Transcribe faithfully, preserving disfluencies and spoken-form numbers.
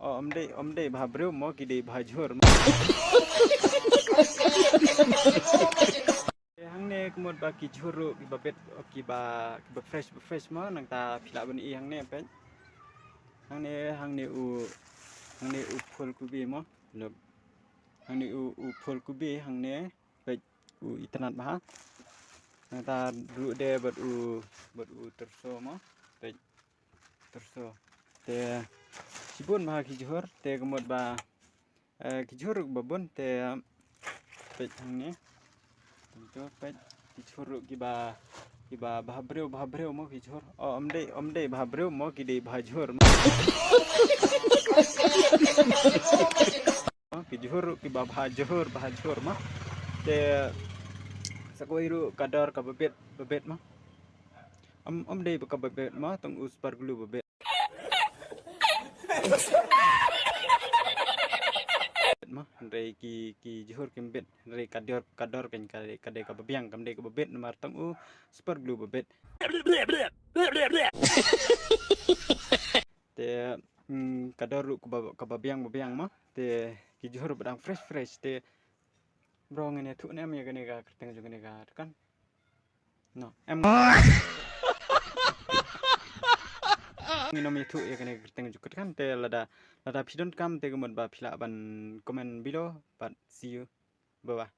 Om dei, om dei bha briew mo, ki dei bha jhur. Hangne ka mut ba ki jhur ruh kiba bit, kiba, kiba fresh, ba fresh mo, nangta phi lah ban i hangne peit. Hangne, hangne u, hangne u phul kubi mo. Look. Hangne u, u phul kubi hangne peit u itynnad bha. Nangta ruh de bad u, bad u tyrso mo. Peit tyrso. Te shibun bha ki jhur, te ka mut ba, eh, ki jhur ruh ba bun te peit hangne. Te peit ki jhur ruh kiba, kiba bha briew, bha briew mo ki jhur. O, om dei, om dei bha briew mo, ki dei bha jhur mo. Ki jhur ruh kiba bha jhur, bha jhur mo. Te sa kawei ruh ka dor kaba bit, ba bit mo. Om, om dei ba kaba bit mo, tang u super glue ba bit. Mo, hynrei ki, ki jhur kim bit, hynrei ka dor, ka dor kan ka, ka dei kaba biang, kam dei kaba bit namar tang u super glue ba bit. Te, mm, ka dor ruh kaba, kaba biang, ba biang mo. Te ki jhur ba dang fresh, fresh. Te bro, ngin ïathuh ne em ïa kane ka kyrteng jong kane ka dukhan? No, em. Ngin ym ïathuh ïa kane ka kyrteng jong ka dukhan, te lada, lada phi donkam te ka mut ba phi lah ban comment below, but see you. Bye bye.